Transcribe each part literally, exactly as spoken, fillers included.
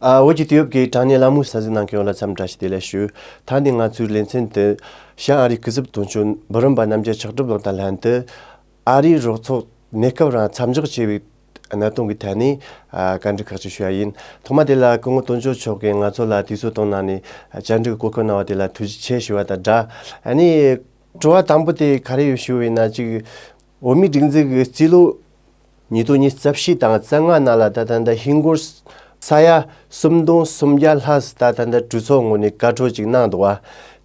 ཨ། བོད་ཀྱི་དུས་བབ་ཀྱི་དྲ་བརྙན་ལ་མོ་གསན་གཟིགས་གནང་མཁན་ཡོངས་ལ་འཚམས་བཀྲ་ཤིས་བདེ་ལེགས་ཞུ། ད་ནི་ང་ཚོའི་ལེ་ཚན་དུ་ཤར་ཨ་རིའི་སྐུ་ཚབ་དོན་གཅོད་འབུམ་རམས་པ་རྣམ་རྒྱལ་ལྕགས་གྲུབ་ལགས་དང་ལྷན་དུ། ཨ་རིའི་རོགས་ཚོགས་གནས་སྐབས་རང་མཚམས་འཇོག་བྱས་པའི་གནད་དོན་གྱི་ཐད་ནས། ཨ། བཀའ་འདྲི་ཁག་ཅིག་ཞུ་ཡ་ཡིན། ཐོག་མ་དེ་ལ་སྐུ་ངོ་དོན་གཅོད་མཆོག་གིས་ང་ཚོ་ལ་དུས་ཚོད་བཏོན་གནང་ནས་བཅར་འདྲི་གི་གོ་སྐབས་གནང་བ་དེ་ལ་ཐུགས་རྗེ་ཆེ་ཞུ་བ་དང་སྦྲགས། ཨ་ནི། དྲི་བ་དང་པོ་དེ་ག་རེ་ཡོད་ཞུ་བ་ཡིན་ན། ཅིག་བོད་མིའི་སྒྲིག་འཛུགས་ཀྱི་རྩིས་ལོ་ཉིས་སྟོང་ཉི་ཤུ་རྩ་བཞི་དང་རྩ་ལྔ་ནང་ལ་ད་ད་ལྟ་ཧིན་སྒོར་ས་ཡ་སུམ་སྟོང་སུམ་བརྒྱ་ལྷག་ད་ད་ལྟ་གྲོས་ཚོགས་ངོས་ནས་བཀའ་འཁྲོལ་ཅིག་གནང་འདུག་བ།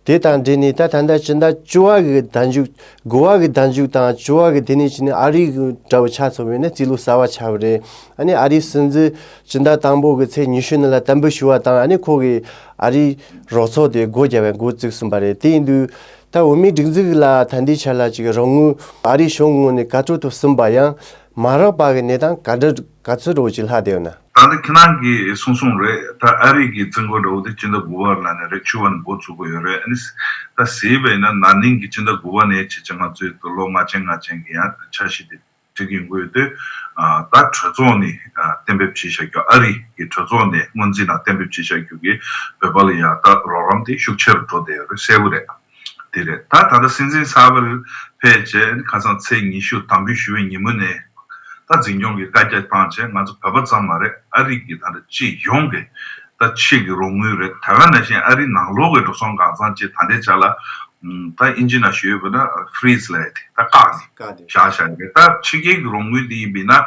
དེ་དང་འབྲེལ་ནས་ད་ད་ལྟ་སྤྱི་ཟླ་བཅུ་པ་གི་ཟླ་མཇུག་དགུ་པ་གི་ཟླ་མཇུག་དང་བཅུ་པ་གི་དེ་ནས་བྱས་ནས་ཨ་རི་གི་འདྲ་བོ་ཆ་མཚོན་པ་ཡིན་ན་རྩིས་ལོ་གསར་པ་ཆགས་པ་རེད། ཨ་ནི་ཨ་རིའི་སྲིད་འཛིན་སྤྱི་ཟླ་དང་པོ་གི་ཚེས་ཉི་ཤུ་ནང་ལ་གཏན་འབེབས་ཞུས་པ་དང་། ཨ་ནི་ཁོ་གིས་ཨ་རིའི་རོགས་ཚོགས་དེ་སྒོ་བརྒྱབ་པའི་འགོ་བཙུགས་ཟིན་པ་རེད། དེ་ཡིན་དུས། ད་བོད་མིའི་སྒྲིག་འཛུགས་ལ་ད་ལྟའི་ཆ་ལ་ཅིག་རོགས་དངུལ་ཨ་རིའི་གཞུང་ངོས་ནས་བཀའ་འཁྲོལ་དུ་ཟིན་པ་ཡང་མ་རག་པ་གི་གནས་སྟངས་ག་འདྲ་ག་ཚོད་འདྲ་བོ་ཅིག་ལྷག་བསྡད་ཡོད་ན། ད་ནི་ཁྱེད་རང་གིས་གསུངས་གསུངས་རེད། ད་ཨ་རི་གི་རྩིས་འགོ་འདྲ་བོ་དེ་སྤྱི་ཟླ་དགུ་པ་ལ་ནས་རེད། བཅུ་པ་ནས་འགོ་ཚུགས་ཀྱི་ཡོད་རེད། ཨ་ནི་ད་གཟིགས་པ་ཡིན་ན་ན་ནིང་གི་སྤྱི་ཟླ་དགུ་པ་ནས་བྱས་བྱས་ང་ཚོའི་ལོ་ལྔ་ཅན་ལྔ་ཅན་གྱི་ཡང་འཆར་གཞི་དེ་འགྲིག་ཡོང་གི་ཡོད་དུས། ཨ། ད་གྲོས་ཚོགས་ནས་ཨ་གཏན་འབེབས་བྱས་བཞག་རྒྱུ། ཨ་རི་གི་གྲོས་ཚོགས་ནས་སྔོན་རྩིས་ནང་གཏན་འབེབས་བྱས་བཞག་རྒྱུ་གི་བོད་པ་ལ་ཡང་ད་རོགས་རམ་དེ་ཤུགས་ཆེ་རུ་འགྲོ་བསྡད་ཡོད་རེད། གསལ་པོ་རེད། དེ་རེད། ད་ད་ལྟ་སྲིད་འཛིན་གསར་པ་ཕེབས་བྱས་ཁ་སང་ཚེས་ཉི་ཤུ་དམ་འབུལ་ཞུ་བའི་ཉིན་མོ་ནས་ད་འཛིན་སྐྱོང་གི་བཀའ་རྒྱ་བཏང་བྱས་ང་ཚོ་བོད་པ་ཙམ་མ་རེད། ཨ་རི་གི་ད་ལྟ་སྤྱི་ཡོངས་ཀྱི་ད་ཕྱི་གི་རོགས་དངུལ་རེད། དེ་ག་ནང་བཞིན་ཨ་རི་ནང་ལོགས་ཀྱི་འགྲོ་སོང་གང་ཚང་ཅིག་ད་ལྟའི་ཆ་ལ། ཨ། ད་ཨིན་ཇི་ནང་ཞུས་པ་ན་ཕི་རི་ཛི་ལབ་ཡ་དེ་ད་བཀག་ནས་བཞག་བཞག་རེད། ད་ཕྱི་རྒྱལ་གྱི་རོགས་དངུལ་དེ་ཡིན་པས་ན། ཨ།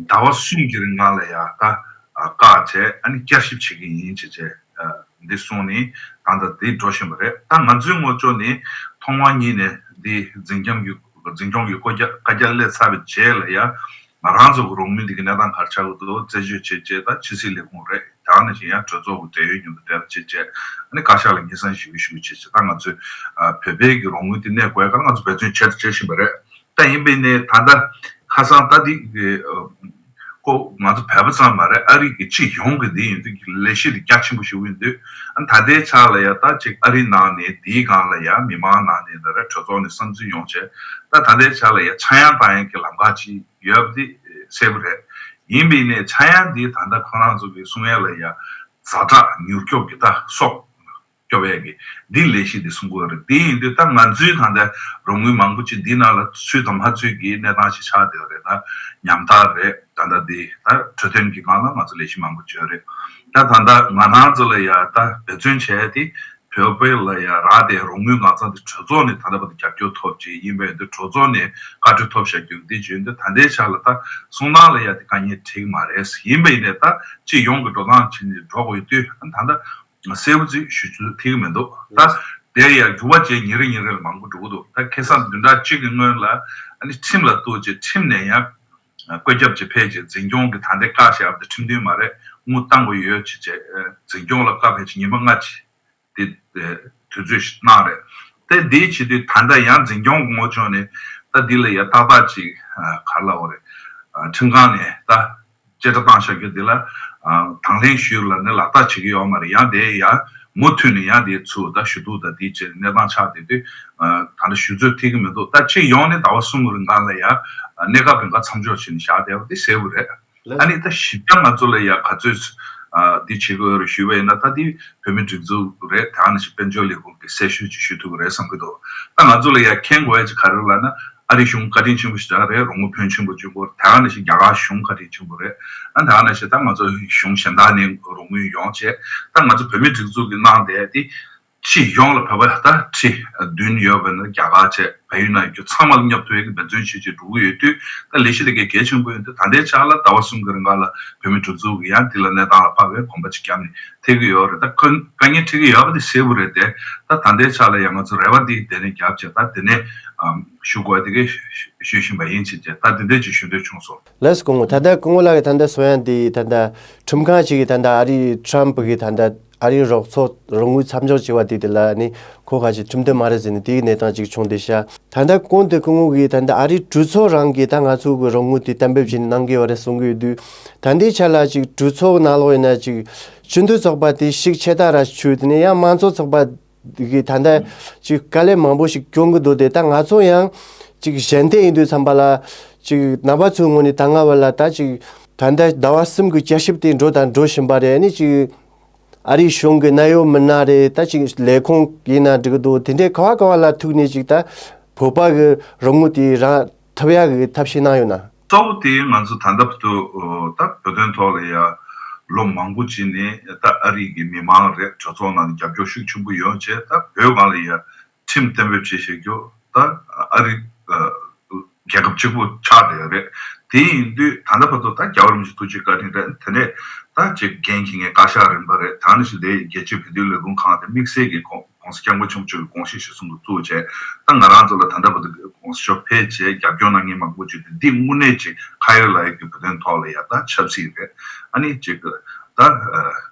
ཟླ་བ་གསུམ་གྱི་རིང་ལ་ཡ་ད་བཀག་བྱས་ཨ་ནི་བསྐྱར་ཞིབ་བྱེད་ཀྱི་ཡིན་ཅེས་བྱས། ཨ། འདི་གསུངས་ནས་ད་ལྟ་འདི་འགྲོ་བཞིན་པ་རེད། ད་ང་ཚོའི་ངོས་ཕྱོགས་ནས་ཐོག་མ་ཉིད་ནས་འདི་འཛིན་སྐྱོང་གི་འཛིན་སྐྱོང་གི་བཀའ་རྒྱ་བཀའ་རྒྱ་སླེབས་ཚར་བའི་རྗེས་ལ་ཡ། ང་རང་ཚོ་གི་རོགས་དངུལ་འདི་གི་གནས་སྟངས་ག་རེ་ཆགས་ཀྱི་འདུག་རྩད་གཅོད་བྱས་རྗེས་ད་ཕྱི་སྲིད་ལས་ཁུངས་རེད། དེ་ནང་བཞིན་ཡང་གྲོས་ཚོགས་ཀྱི་འབྲེལ་ཡོད་མཉམ་དུ་འབྲེལ་བ་བྱས་རྗེས་ཨ་ནི་བཀའ་ཤག་ལ་སྙན་སེང་ཞུ་གི་ཞུ་གི་བྱས་རྗེས་ད་ང་ཚོས་ཨ་བོད་པའི་གི་རོགས་དངུལ་འདི་གནས་དགོས་ཡ་ག་ལ་ང་ཚོ་འབད་བརྩོན་བྱས་དང་བྱེད་བཞིན་པ་རེད། ད་ཡིན་པས་ནས་ད་ལྟ་ཁ་སང་ད་འདི་གི་ཨ་ཁོ་ང་ཚོ་བོད་པ་ཙམ་མ་རེད། ཨ་རི་གི་སྤྱི་ཡོངས་ཀྱི་འདི་ཡིན་དུས་ཀྱི་ལས་གཞི་འདི་རྒྱ་ཆེན་པོ་ཞིག་ཡིན་དུས་ཨ་ད་ལྟའི་ཆ་ལ་ཡ་ད་ཅིག་ཨ་རི་ནང་ནས་འདིའི་སྒང་ལ་ཡ་མི་མང་ནང་ནས་ད་རེད་གྲོས་ཚོགས་ནས་བསམ་ཚུལ་ཡོང་བྱས་ད་ད་ལྟའི་ཆ་ལ་ཡ་ཆག་ཡང་བཏང་ཡང་གི་ལམ་ཁ་ཅིག་ཡོད་པ་འདི་གསལ་པོ་རེད། ཡིན་པས་ནས་ཆག་ཡང་འདི་ད་ལྟ་ཁོ་རང་ཚོ་གི་གསུང་ཡ་ལ་ཡ་ཛ་དྲག་མྱུར་སྐྱོབ་ཀྱི་ད་སྲོག་སྐྱོབ་ཡས་ཀྱི་འདི་ལས་གཞི་འདི་གསུང་གི་ཡོད་རེད། འདི་ཡིན་དུས་ད་ང་ཚོའི་ད་ལྟ་རོགས་དངུལ་མང་པོ་ཅིག་འདི་ནང་ལ་ཚུད་དང་མ་ཚུད་ཀྱི་གནས་སྟངས་ཤིག་ཆགས་བསྡད་ཡོད་རེད། ད་ཉམ་ཐག་རེད། ད་ལྟ་འདི་ད་གྲོས་མཐུན་གྱི་སྒང་ལ་ང་ཚོ་ལས་གཞི་མང་པོ་བྱས་ཡོད་རེད། ད་ད་ལྟ་ང་རང་ཚོ་ལ་ཡ་ད་འབད་བརྩོན་བྱས་ཏེ་བོད་པ་ལ་ཡ་རག་དེ་རོགས་དངུལ་གང་ཚང་དེ་གྲོས་ཚོགས་ནས་ད་ལྟ་བར་དུ་རྒྱབ་སྐྱོར་ཐོབ་ཅིག་ཡིན་པས་འདི་གྲོས་ཚོགས་ནས་བཀའ་འཁྲོལ་ཐོབ་བཞག་རྒྱུ་འདི་བྱས་འདི་ད་ལྟའི་ཆ་ལ་ད་སོང་ནང་ལ་ཡ་དེ་དཀའ་ངལ་འཕྲད་ཀྱི་མ་རེད། ཡིན་པས་ནས་ད་སྤྱི་ཡོངས་ཀྱི་འགྲོ་སྟངས་བྱས་ནས་འགྲོ་དགོས་དུས་ད་ལྟ། གསལ་པོ་ཅིག་ཞུ་རྒྱུ་ཐིག་མི་འདུག་ད་དེ་ཡང་འགྱུར་བ་བྱས་ཉིན་རེ་ཉིན་རེ་ལ་མང་པོ་འགྲོ་གི་འདུག་ད་ཁ་སང་བདུན་ཕྲག་གཅིག་གི་སྔོན་ལ་ཨ་ནི་ཁྲིམས་ལ་གཏུགས་བྱས་ཁྲིམས་ནས་ཡང་བཀོད་ཁྱབ་ཅིག་ཕེབས་བྱས་འཛིན་སྐྱོང་གི་ད་ལྟའི་བཀའ་བཞག་པ་དེ་ཁྲིམས་མཐུན་མ་རེད། དངུལ་བཏང་དགོས་ཡོད་ཅེས་བྱས་འཛིན་སྐྱོང་ལ་བཀའ་ཕེབས་བྱས་ཉིན་མ་ལྔ་ཅིག་དེ་དུས་ཚོད་ཞིག་གནང་རེད། དེ་འདིའི་བྱེད་དུས་ད་ལྟ་ཡང་འཛིན་སྐྱོང་གི་ངོས་ཕྱོགས་ནས་ད་འདི་ལ་ཡང་ཏག་ཏག་ཅིག་ག་རེ་ལབ་དགོས་རེད། ཁྲིམས་ཁང་ནས་ད། བཅད་ཁྲ་བཏང་བཞག་རྒྱུ་དེ་ལ་ཨ་དང་ལེན་ཞུས་ལ་ནི་ལག་བསྟར་བྱེད་ཀྱི་ཡོད་མ་རེད། ཡང་དེ་ཡང་མུ་མཐུད་ནས་ཡང་དེ་ཚུར་ད་ཞུ་གཏུག་དང་དེ་བྱས་གནས་སྟངས་ཆགས་བསྡད་དུས་ཨ་ད་ལྟ་ཞུ་ཚོད་ཐིག་གི་མི་འདུག་ད་སྤྱི་ཡོངས་ནས་ཟླ་བ་གསུམ་གྱི་རིང་གང་ལ་ཡང་གནད་འགག་བེད་འགག་མཚམས་འཇོག་བྱས་ནས་བཞག་བསྡད་པ་དེ་གསལ་པོ་རེད། ལགས། ཨ་ནི་ད་ཞིབ་ཆ་ང་ཚོ་ལ་ཡང་ག་ཚོད་ཨ་འདི་བྱེད་དགོས་རེད་ཞུས་པ་ཡིན་ན་ད་དེ་བོད་མི་སྒྲིག་འཛུགས་རེད། ད་ནི་ཞིག་དཔལ་འབྱོར་ལས་ཁུངས་ཀྱི་གསལ་ཞུ་ཅིག་ཞུ་ཐུབ་ཀྱི་རེད་བསམ་གྱི་འདུག་ད་ང་ཚོ་ལ་ཡང་མཁྱེན་དགོས་ཡ་ཅིག་ག་རེ་ལབ་ན། ཨ་རི་གཞུང་བཀའ་དྲིན་ཆེན་པོ་ཞེ་དྲག་རེད། རོགས་དངུལ་ཕོན་ཆེན་པོ་བྱུང་གི་ཡོད་རེད། ད་ག་ནང་བཞིན་རྒྱ་གར་གཞུང་བཀའ་དྲིན་ཆེན་པོ་རེད། ཨ་ད་ག་ནང་བཞིན་ད་ང་ཚོ་གཞུང་གཞན་དག་ནས་རོགས་དངུལ་ཡོང་བྱས་ད་ང་ཚོ་བོད་མི་སྒྲིག་འཛུགས་ཀྱི་གནང་བསྡད་དེ་སྤྱི་ཡོངས་ལ་བོད་པ་ད་ཁྲི་བདུན་ཡོད་པ་ནི་རྒྱ་གར་བྱས་བལ་ཡུལ་ནང་ཡོད་རྒྱུ་ཚང་མ་ལ་སྙོབ་ཐུབ་ཡག་གི་འབད་བརྩོན་བྱེད་བྱེད་འགྲོ་གི་ཡོད་དུས་ད་ལས་གཞི་དེ་གའི་གལ་ཆེན་པོ་ཡིན་དུས་ད་ལྟའི་ཆ་ལ་ཟླ་བ་གསུམ་གྱི་རིང་ག་ལ་བོད་མི་སྒྲིག་འཛུགས་ཀྱི་ཡང་འདི་ལ་གནས་སྟངས་ལ་དཔག་པའི་གོམ་པ་ཅིག་བརྒྱབ་ནས་ཐེག་གི་ཡོད་རེད། ད་དཀའ་དཀའ་ངལ་འཕྲད་ཀྱི་ཡོད་པ་དེ་གསལ་པོ་རེད་དེ། ད་ད་ལྟའི་ཆ་ལ་ཡང་ང་ཚོ་རེ་བ་འདི་དེ་ནས་བརྒྱབ་བྱས་ད་དེ་ནས་ཨམ་ཞུ་དགོས་དེ་གས་ཞུ་བཞིན་པ་ཡིན་ཅེས་བྱས་ད་དེ་འདྲས་ཅིག་ཞུ་འདོད་བྱུང་སོང་། ལགས་སོ་སྐུ་ངོ། ད་ལྟ་སྐུ་ངོ་ལགས་ཀྱིས་ད་ལྟ་གསུང་ཡ་འདི་ད་ལྟ་ཁྲིམས་ཁང་ཅིག་གིས་ད་ལྟ་ཨ་རིའི་ཊྲམ་གིས་ད་ལྟ་ཨ་རིའི་རོགས་ཚོགས་རོགས་དངུལ་མཚམས་འཇོག་བྱས་པ་དེ་དེ་ལ་ནི་ཁོ་ཁ་ཅིག་ཁྲིམས་མཐུན་མ་རེད་ཟེར་ནས་དེའི་གནས་སྟངས་ཅིག་བྱུང་བསྡད་ཤག་ད་ལྟ་གོང་དུ་སྐུ་ངོ་གིས་ད་ལྟ་ཨ་རིའི་གྲོས་ཚོགས་རང་གིས་ད་ང་ཚོ་གི་རོགས་དངུལ་དེ་གཏན་འབེབས་བྱས་ནས་གནང་གི་ཡོད་རེད་གསུང་གི་ཡོད་དུས། ད་ལྟའི་ཆ་ལ་ཅིག་གྲོས་ཚོགས་ནང་ལོགས་ཡིན་ན་ཅིག་སྤྱི་འཐུས་ཚོགས་པ་དེ་ཤུགས་ཆེ་ད་ར་ཆུ་དེ་ནས་ཡང་དམངས་གཙོ་ཚོགས་པ་གི་ད་ལྟ་ཅིག་དཀའ་ལས་མང་པོ་ཞིག་སྐྱོན་གི་འདུག་དེ་ད་ང་ཚོ་ཡང་ཅིག་གཞན་དེ་ཡིན་དུས་ཙམ་པ་ལ་ཅིག་རྣམ་པ་ཚོའི་ངོས་ནས་ད་སྔ་བ་ལ་ད་ཅིག་ ད་ལྟ་ཟླ་བ་གསུམ་གྱི་བསྐྱར་ཞིབ་དེ་འགྲོ་དང་འགྲོ་བཞིན་པ་རེད། ཨ་ནི་ཅིག་ཨ་རིའི་གཞུང་གི་གནད་ཡོད་མི་སྣ་རེད། ད་ཅིག་ལས་ཁུངས་ཡིན་ན་འགྲིག་གི་འདུག་དེ་འདྲའི་ག་བ་ག་བ་ལ་ཐུག་ནས་ཅིག་ད་བོད་པ་གི་རང་ངོས་དེ་རག་ཐུབ་ཡག་གི་ཐབས་ཤེས་གནང་ཡོད་ན། གཙོ་བོ་དེ་ང་ཚོ་ད་ལྟ་བར་དུ་ད་བོད་དོན་ཐོག་ལ་ཡ་ལོ་མང་པོ་ཅིག་ནས་ད་ཨ་རི་གི་མི་མང་རེད། གྲོས་ཚོགས་ནང་རྒྱབ་སྐྱོར་ཤུགས་ཆེན་པོ་ཡོད་བྱས། ད་བོད་སྒང་ལ་ཡ་ཁྲིམས་གཏན་འབེབས་བྱས་བཞག་རྒྱུ་ད་ཨ་རི་རྒྱལ་ཁབ་གཅིག་པུ་ཆགས་བསྡད་ཡོད་རེད། དེ་ཡིན་དུས་ད་ལྟ་བར་དུ་ད་རྒྱལ་བ་རིན་པོ་ཆེ་ཐུགས་རྗེ་བཀའ་དྲིན་རེད། དེ་ནས་ད་ཅིག་འགན་འཁྱེར་མཁན་བཀའ་ཤག་རིམ་པ་རེད། ད་ནི་ཞིག་དེ་རྒྱལ་སྤྱིའི་བོད་དོན་ལས་ཁུངས་ཁང་དེ་དམིགས་བསལ་གྱི་གོང་༸གོང་ས་༸སྐྱབས་མགོན་ཆེན་པོ་མཆོག་གི་དགོངས་གཞི་གཞིར་བཟུང་དུ་བཙུགས་བྱས། ད་ང་རང་ཚོ་ལ་ད་ལྟ་བར་དུ་༸གོང་ས་མཆོག་ཕེབས་བྱས་རྒྱབ་སྐྱོར་གནང་མཁན་མང་པོ་ཅིག་དེ་འདི་དངོས་གནས་ཅིག་ཁ་ཡོད་ལག་ཡོད་ཀྱི་བོད་དོན་ཐོག་ལ་ཡ་ད་ཆབ་སྲིད་རེད། ཨ་ནི་ཅིག་ད་དཔལ་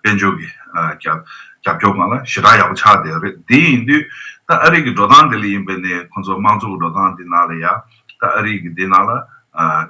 འབྱོར་གྱི་རྒྱབ་རྒྱབ་སྐྱོར་སྒང་ལ་ཞེ་དྲག་ཡག་པོ་ཆགས་བསྡད་ཡོད་རེད། དེ་ཡིན་དུས་ད་ཨ་རི་གི་འགྲོ་སྟངས་དེ་ལ་ཡིན་པ་ནས་ཁོང་ཚོ་དམངས་གཙོ་གི་འགྲོ་སྟངས་དེ་ནང་ལ་ཡ་ད་ཨ་རི་གི་དེ་ནང་ལ་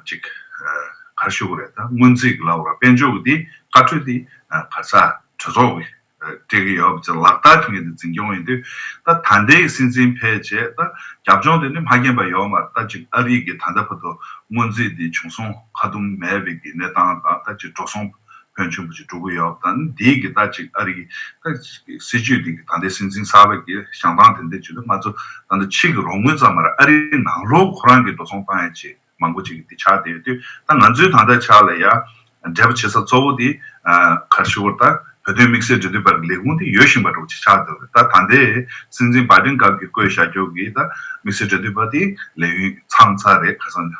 ཅིག་ག་རེ་ཞུ་དགོས་རེད། ད་སྔོན་རྩིས་ཀྱི་ལབ་དགོས་རེད། དཔལ་འབྱོར་གྱི་དེ་བཀའ་འཁྲོལ་དེ་ག་ས་གྲོས་ཚོགས་ཀྱི་སྤྲད་ཀྱི་ཡོད་པ་ཅིག་ལག་བསྟར་བྱེད་མཁན་དེ་འཛིན་སྐྱོང་ཡིན་དུས། ད་ད་ལྟའི་སྲིད་འཛིན་ཕལ་ཆེར་ད་རྒྱབ་ལྗོངས་དེ་ནི་མ་རྒན་པ་ཡོད་མ་རེད། ད་ཅིག་ཨ་རི་གི་ད་ལྟ་བར་དུ་སྔོན་རྩིས་དེ་བྱུང་སོང་ཁ་དུམ་མེད་པའི་གི་གནས་སྟངས་དང་། ད་ཅིག་འགྲོ་སོང་ཕོན་ཆེན་པོ་ཅིག་འགྲོ་གི་ཡོད་པ་དང་། འདིའི་གི་ད་ཅིག་ཨ་རི་གི་ད་ཅིག་སྲིད་ཇུས་དེ་གི་ད་ལྟའི་སྲིད་འཛིན་གསར་པ་གི་བཞེངས་སྟངས་དེ་འདྲ་བྱེད་དུས། ང་ཚོ་ད་ལྟ་ཕྱི་གི་རོགས་དངུལ་ཙམ་མ་རེད། ཨ་རིའི་ནང་ལོགས་ཁོ་རང་གི་འགྲོ་སོང་བཏང་ཡ་ཅིག་མང་པོ་ཅིག་གི་འདི་ཆགས་བསྡད་ཡོད་དུས། ད་ང་ཚོའི་ད་ལྟ་ཆ་ལ་ཡ་འབྲེལ་བ་བྱེད་ས་གཙོ་བོ་དེ་ག་རེ་ཞུ་དགོས་རེད། ད་བོད་དོན་དམིགས་བསལ་འབྲེལ་མཐུད་པ་ལས་ཁུངས་དེ་ཡོད་བཞིན་པ་འདྲ་བོ་ཅིག་ཆགས་བསྡད་ཡོད་རེད། ད་ད་ལྟའི་སྲིད་འཛིན་བྷའི་ཌེན་སྐབས་ཀྱི་བསྐོས་བཞག་རྒྱུ་གི་ད་དམིགས་བསལ་འབྲེལ་མཐུད་པ་དེ་ལས་ཡུན་ཚང་ཚར་རེད། ཁ་སང་ག་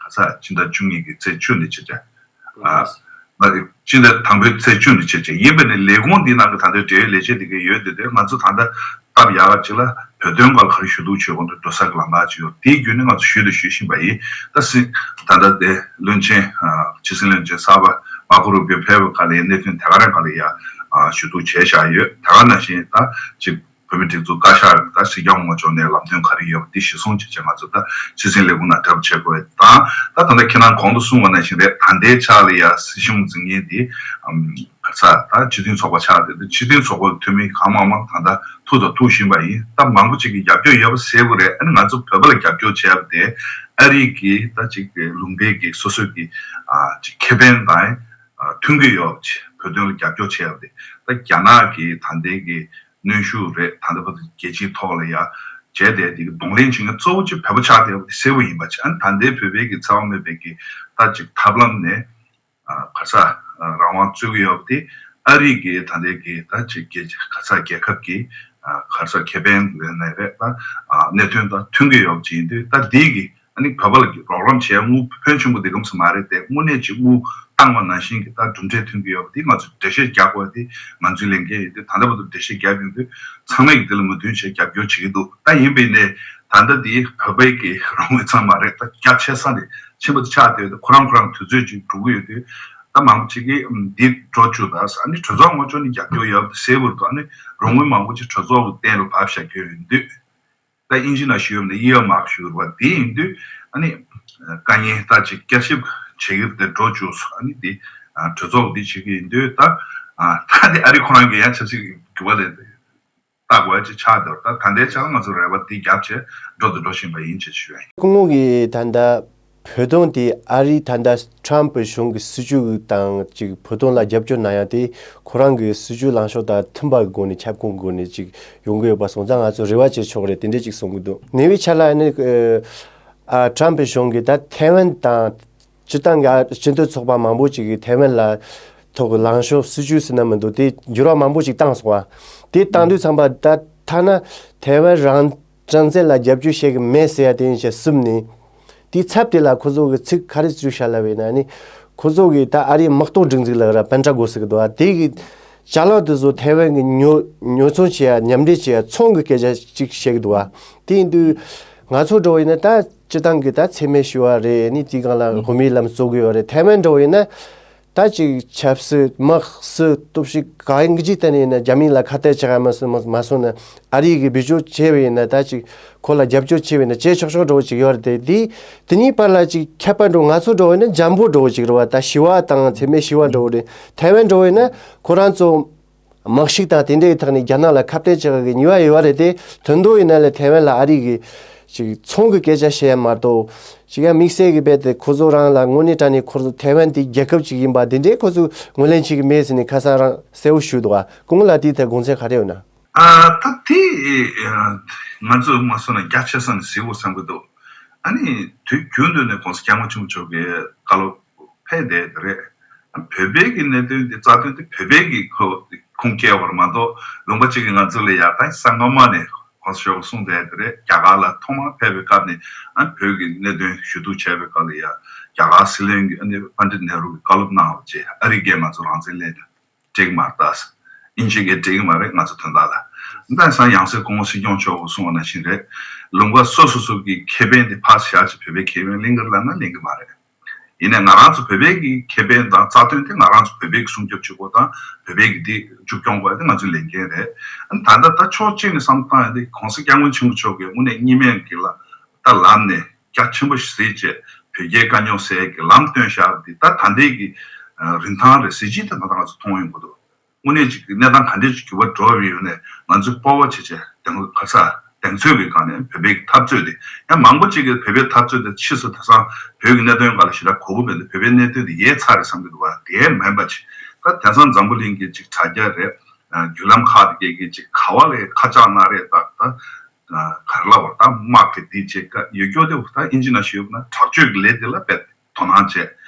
ས་ཕྱི་ཟླ་བཅུ་གཉིས་ཀྱི་ཚེས་བཅུ་ནས་བྱས་བྱས། ཨ། ཕྱི་ཟླ་དང་པོའི་ཚེས་བཅུ་ནས་བྱས་བྱས་ཡིན་པ་ནས་ལས་ཁུངས་འདི་ནང་གི་ད་ལྟའི་འབྲེལ་ཡོད་ལས་བྱེད་དེ་ག་ཡོད་དེ། དེ་ང་ཚོ་ད་ལྟ་སྟབས་ཡག་ཅིག་ལ་བོད་དོན་སྐོར་ག་རེ་ཞུ་གཏུག་བྱེད་དགོས་འདུག་འགྲོ་ས་གི་ལམ་ཁ་ཅིག་ཡོད། དེའི་བརྒྱུད་ནས་ང་ཚོ་ཞུས་དང་ཞུ་བཞིན་པ་ཡིན། ད་སྲིད་ད་ལྟ་དེ་བློན་ཆེན་ཕྱི་སྲིད་བློན་ཆེན་གསར་པ་མར་ཁོ་རུ་བིའོ་ཕེབས་པའི་སྐབས་ལ་ཡང་གནད་དོན་དེ་ག་རང་སྒང་ལ་ཡ་ཞུ་གཏུག་བྱས་བཞག་ཡོད། དེ་ག་ནང་བཞིན་ད་ཅིག་བོད་མིའི་སྒྲིག་འཛུགས་བཀའ་ཤག་གི་ད་སྲིད་སྐྱོང་ངོ་ཕྱོགས་ནས་ལམ་སྟོན་ག་རེ་ཡོད་པ་འདི་གཞིར་བཟུང་བྱས་བྱས་ང་ཚོ་ད་ཕྱི་སྲིད་ལས་ཁུངས་ནང་འབྲེལ་བ་བྱེད་དགོས་དང་། ད་ད་ལྟ་ཁྱེད་རང་གོང་དུ་གསུངས་པ་ནང་བཞིན་རེད། ད་ལྟའི་ཆ་ལ་ཡ་སྲིད་གཞུང་འཛིན་མཁན་དེ་ག་ས་ད་སྤྱི་མཐུན་ཚོགས་པ་ཆགས་བསྡད་དེ། སྤྱི་མཐུན་ཚོགས་པ་འཐུས་མི་གང་མང་མང་ད་ལྟ་ཐུག་དང་ཐུག་བཞིན་པ་ཡིན། ད་མང་པོ་ཅིག་གིས་རྒྱབ་སྐྱོར་ཡོད་པ་གསལ་པོ་རེད། ཨ་ནི་ང་ཚོ་བོད་པ་ལ་རྒྱབ་སྐྱོར་བྱས་པ་དེ་ཨ་རི་གི་ད་ཅིག་ལུང་པའི་གི་སོ་སོའི་གི་ཅིག་ཁེ་ཕན་དང་མཐུན་གྱི་ཡོད་པ་ཅིག་བོད་དོན་ལ་རྒྱབ་སྐྱོར་བྱས་པ་དེ། ད་རྒྱ་ནག་གི་ད་ལྟའི་གི་གནོན་ཤུགས་རེད། ད་ལྟ་བར་དུ་རྒྱལ་སྤྱིའི་ཐོག་ལ་ཡ་བྱས་ཏེ་དེ་གི་གདོང་ལེན་བྱེད་མཁན་གཙོ་བོ་ཅིག་བོད་པ་ཆགས་བསྡད་ཡོད་པ་དེ་གསལ་པོ་ཡིན་པ་ཅིག་ཨ་ནི་ད་ལྟའི་བོད་པའི་གི་འཚེ་བ་མེད་པའི་གི་ད་ཅིག་ཐབས་ལམ་ནས་ག་ས་རང་དབང་རྩོད་ཀྱི་ཡོད་པ་དེ་ཨ་རི་གི་ད་ལྟའི་གི་ད་ཅིག་རྒྱལ་ག་ས་རྒྱལ་ཁབ་ཀྱི་ག་ས་ཁེ་ཕན་ལས་ནས་རེད། ད་གནད་དོན་དང་མཐུན་གྱི་ཡོད་པ་ཅིག་ཡིན་དུས། ད་འདི་གི་ཨ་ནི་བོད་པ་ལ་རོགས་རམ་བྱས་དངུལ་ཕོན་ཆེན་པོ་འདི་གམ་ས་མ་རེད་དེ། དངོས་གནས་ཅིག་དངུལ་བཏང་བ་ནང་བཞིན་གྱི་ད་གྲུབ་འབྲས་ཐོན་གྱི་ཡོད་པ་དེ་ང་ཚོས་འགྲེལ་བཤད་རྒྱག་དགོས་པ་དེ་ང་ཚོའི་ལས་འགན་ཡིན་དུས། ད་ལྟ་བར་དུ་འགྲེལ་བཤད་རྒྱབ་ཡོང་དུས་ཚང་མས་ཀྱི་དེ་ལ་མོས་མཐུན་བྱས་རྒྱབ་སྐྱོར་བྱེད་ཀྱི་འདུག་ད་ཡིན་པའི་ནས་ད་ལྟ་དེ་བོད་པའི་གི་རང་ངོས་ཙམ་མ་རེད། ད་རྒྱ་ཆེ་ས་ནས་ཆེན་པོ་དེ་ཆགས་བསྡད་ཡོད་དུས། ཁོ་རང་ཁོ་རང་དུས་ཚོད་ཅིག་འགྲོ་གི་ཡོད་དུས། ད་མང་པོ་ཅིག་གིས་འདི་འགྲོ་བཅུག་ད་ཟེར། ཨ་ནི་གྲོས་ཚོགས་ངོས་ཕྱོགས་ནས་རྒྱབ་སྐྱོར་ཡོད་པ་གསལ་པོ་འདུག་ཨ་ནི་རོགས་དངུལ་མང་པོ་ཅིག་གྲོས་ཚོགས་ཀྱི་སྟེང་ལ་བབས་བཞག་རྒྱུ་ཡོད་དུས། ད་དབྱིན་ཇི་ནང་ཞུས་ཡོད་ནས་ཡིད་མ་ཞུ་བ་དེ་ཡིན་དུས། ཨ་ནི་དཀའ་ངལ་ད་ཅིག་བསྐྱར་ཞིབ་བྱེད་ཀྱི་དེ་འགྲོ་བཅུག་སོང་། ཨ་ནི་དེ་གྲོས་ཚོགས་འདི་བྱེད་ཀྱི་ཡིན་དུས། ད་ད་དེ་ཨ་རི་ཁོ་རང་གི་ཡང་ཆབ་སྲིད་ཀྱི་འགྱུར་བ་ལས་ལྟ་དགོས་ཅིག་ཆགས་འདུག་ད་ད་ལྟའི་ཆར་ང་ཚོ་རེ་བ་འདི་བརྒྱབ་བྱས་འགྲོ་དང་འགྲོ་བཞིན་པ་ཡིན་ཅེས་ཞུ་ཡ་ཡིན། སྐུ་ངོ་གིས་ད་ལྟ་བོད་དོན་དེ་ཨ་རིའི་ད་ལྟ་ཊྲམ་ཕི་གཞུང་གི་སྲིད་ཇུས་དང་ཅིག་བོད་དོན་ལ་རྒྱབ་སྐྱོར་གནང་ཡ་དེ་ཁོ་རང་གི་སྲིད་ཇུས་ལངས་ཕྱོགས་དང་མཐུན་པ་གི་སྒོ་ནས་ཁྱབ་ཁོངས་སྒོ་ནས་ཅིག་ཡོང་གི་ཡོད་པ་སོང་ཙང་ང་ཚོ་རེ་བ་བྱེད་ཆོག་རེད། དེ་འདྲས་ཅིག་གསུང་གི་འདུག་ཉེ་བའི་ཆར་ལ་ཨ་ནི་ཨ་ཊྲམ་ཕི་གཞུང་གིས་ད་ཐའེ་ཝན་དང་སྤྱིར་བཏང་གི་སྤྱི་མཐུན་ཚོགས་པ་མང་པོ་ཅིག་གིས་ཐའེ་ཝན་ལ་ཐོག་གི་ལངས་ཕྱོགས་སྲིད་ཇུས་ཟེར་ན་མི་འདུག་དེ་འགྱུར་བ་མང་པོ་ཅིག་བཏང་སོང་བ། དེ་བཏང་དུས་ཙམ་པ་ད་ཐ་ན་ཐའེ་ཝན་རང་། རང་བཙན་ལ་རྒྱབ་སྐྱོར་བྱེད་ཀྱི་མེད་ཟེར་ཡ་དེ་ཡིན་ཞེས་གསུངས་ནས། དེའི་ཚབ་དེ་ལ་ཁོ་ཚོ་གི་ཚིག་ག་རེ་བརྗོད་བཞག་ལབ་ཡིན་ན་ནི། ཁོ་ཚོ་གི་ད་ཨ་རིའི་དམག་དོན་སྒྲིག་འཛུགས་ལ་ར་པན་ཀྲ་གོ་ཟེར་གི་འདུག་ཨ། དེ་གི་ཅ་ལག་དེ་ཚོ་ཐའེ་ཝན་གི་ཉོ་ཉོ་ཚོང་བྱེད་ཡ་མཉམ་འབྲེལ་བྱེད་ཡ་ཚོང་གི་སྐད་ཆ་ཅིག་བཤད་གི་འདུག་ཨ། དེ་ཡིན་དུས་ང་ཚོ་འདྲ་བོ་ཡིན་ན་ད་སྤྱི་བཏང་གི་ད་འཚེ་མེད་ཞི་བ་རེད། ནི་དེའི་སྒང་ལ་དབུ་མའི་ལམ་རྩོད་གི་ཡོད་རེད། ཐའེ་ཝན་འདྲ་བོ་ཡིན་ན། ད་ཅིག་ཆབ་སྲིད་དམག་སྲིད་སྟོབས་ཤུགས་གང་གི་ཅིག་བརྟེན་ནས་ཡིན་ན་རྒྱ་མི་ལ་ཁ་གཏད་བཅག་མ་སོང་མ་སོང་ན། ཨ་རི་གི་བེད་སྤྱོད་བྱས་པ་ཡིན་ན། ད་ཅིག་ཁོ་ལ་རྒྱབ་སྐྱོར་བྱས་པ་ཡིན་ན་བྱས་ཆོག་ཆོག་འདྲ་བོ་ཅིག་ཡོད་རེད་དེ། དེ་དེ་གཉིས་བར་ལ་ཅིག་ཁྱད་པར་འདྲ་བོ། ང་ཚོ་འདྲ་བོ་ཡིན་ན་འཇམ་པོ་འདྲ་བོ་ཅིག་རེད་བ། ད་ཞི་བ་དང་འཚེ་མེད་ཞི་བ་འདྲ་བོ་རེད། ཐའེ་ཝན་འདྲ་བོ་ཡིན་ན་ཁོ་རང་ཚོ་དམག་ཤུགས་དང་དེ་འདྲའི་ཐོག་ནས་རྒྱ་ནག་ལ་ཁ་གཏད་བཅག་གི་ནུས་པ་ཡོད་རེད་དེ། དོན་དུ་ཡིན་ན་ལས་ཐའེ་ཝན་ལ་ཨ་རི་གི་ ཅིག་ཚོང་གི་སྐད་ཆ་བཤད་ཡ་མ་གཏོགས། ཅིག་ཡང་དམིགས་བསལ་གྱི་རྦད་དེ་ཁོ་ཚོ་རང་ལ་དངོས་གནས་དྲང་གནས་ཁོ་ཚོ་ཐའེ་ཝན་དེ་རྒྱལ་ཁབ་ཅིག་ཡིན་པ་དེ་འདྲའི་ཁོ་ཚོས་ངོས་ལེན་བྱེད་ཀྱི་མེད་ཟེར་ནས་ཁ་སང་རང་གསལ་བོ་ཞུས་འདུག་བ། སྐུ་ངོ་ལ་དེའི་ཐད་དགོངས་ཚུལ་ག་རེ་ཡོད་ན། ཨ་ད་དེ་ང་ཚོས་མ་སོང་ན་རྒྱ་ཆེ་ས་ནས་གཟིགས་དགོས་བསམ་གྱི་འདུག་ཨ་ནི་དུས་རྒྱུན་དུ་ནས་༸གོང་ས་༸སྐྱབས་མགོན་ཆེན་པོ་མཆོག་གིས་བཀའ་སློབ་ཕེབས་བསྡད་དེ་རེད། བོད་པའི་གི་གནད་དོན་དེ་རྩ་དོན་དེ་བོད་པའི་གི་ཁོ་ཁུངས་སྐྱེལ་བར་མ་གཏོགས་ལུང་པ་གཅིག་གི་ང་ཚོ་ལ་ཡག་ད་ས་སྔ་མ་ནས་༸གོང་ས་མཆོག་གིས་གསུངས་བསྡད་དེ་རེད། རྒྱ་གར་ལ་ཐོག་མར་ཕེབས་པའི་སྐབས་ནས་ཨ་བོད་ཀྱི་གནད་དོན་ཞུ་གཏུག་བྱས་པའི་སྐབས་ལ་ཡ་རྒྱ་གར་སྲིད་བློན་གྱིས་ཨ་ནི་པཎྜི་ཏ་ནེ་རུ་གིས་བཀའ་སློབ་གནང་བ་བཅས་ཨ་རི་གས་ང་ཚོ་རང་བཙན་ལེན་ན་འགྲིག་མ་རེད་ད། དབྱིན་ཇི་གས་འགྲིག་གི་མ་རེད་ང་ཚོ་དོན་དག་ལ། ད་སང་ཡང་སྲིད་སྐུ་ངོ་སྲིད་སྐྱོང་མཆོག་གིས་གསུངས་པ་ནང་བཞིན་རེད། ལུང་པ་སོ་སོ་སོ་གི་ཁེ་ཕན་དེ་ཕར་བཞག་ཅིག་བོད་པའི་ཁེ་ཕན་ལེན་གི་རེད་ལབ་ན་ལེན་གི་མ་རེད། ཡིན་ནའི་ང་རང་ཚོ་བོད་པའི་གི་ཁེ་ཕན་དང་རྩ་དོན་དེ་ང་རང་ཚོ་བོད་པའི་གི་སྲུང་སྐྱོབ་བྱེད་དགོས་དང་བོད་པའི་གི་དེ་མཇུག་སྐྱོང་དགོས་དེ་ང་ཚོའི་ལས་འགན་རེད། ད་ལྟ་ད་ཕྱོགས་གཅིག་ནས་བསམ་བཏང་ཡོད་དེ་༸གོང་ས་༸སྐྱབས་མགོན་ཆེན་པོ་མཆོག་གིས་དངོས་གནས་གཉིས་སྨན་གྱི་ལ་ད་ལམ་ནས་རྒྱ་ཆེན་པོ་ཞིག་བཟོས་བྱས་བོད་རྒྱའི་དཀའ་རྙོག་སེལ་གྱི་ལམ་སྟོན་བཞག་པ་འདི་ད་ད་ལྟའི་གི་རིན་ཐང་རེད། གཟི་བརྗིད་དེ་ད་ལྟ་ང་ཚོ་མཐོང་ཡོང་གི་འདུག་དངོས་གནས་ཅིག་གནས་སྟངས་ག་འདྲས་ཅིག་འགྱུར་བ་འགྲོ་བའི་ཡོད་ནས་ང་ཚོས་སྤོབས་པ་བྱེད་བྱས་གདེང་ག་ས་གདེང་ཚོད་ཀྱི་སྒང་ནས་བོད་པའི་འཐབ་རྩོད་དེ་ཡང་མང་པོ་ཅིག་གིས་བོད་པའི་འཐབ་རྩོད་དེ་ཕྱིས་སུ་དེང་སང་བོད་ཀྱི་གནད་དོན་སྒང་ལ་ཞེ་དྲག་གོ་གི་མེད་འདུག་བོད་པའི་གནད་དོན་དེ་ཡལ་ཚར་རེད་བསམ་གྱི་འདུག་བ། དེ་མིན་པ་ཅིག་ད་དེང་སང་འཛམ་བུ་གླིང་གི་ཅིག་དྲ་རྒྱ་རེད། བརྒྱུད་ལམ་ཁག་དེ་གས་ཀྱི་ཅིག་ག་བ་ལས་ཁ་ཆག་ན་རེད་ད་ད་ག་རེ་ལབ་དགོས་རེད། ད་དམག་གི་དེ་ཅིག་ག་ཡོད་སྐྱོ་དེ་ད་དབྱིན་ཇི་ན་ཞུས་ན་དྲག་སྤྱོད་ཀྱི་ལས་དེ་ལ་དཔེ་དོ་སྣང་བྱས་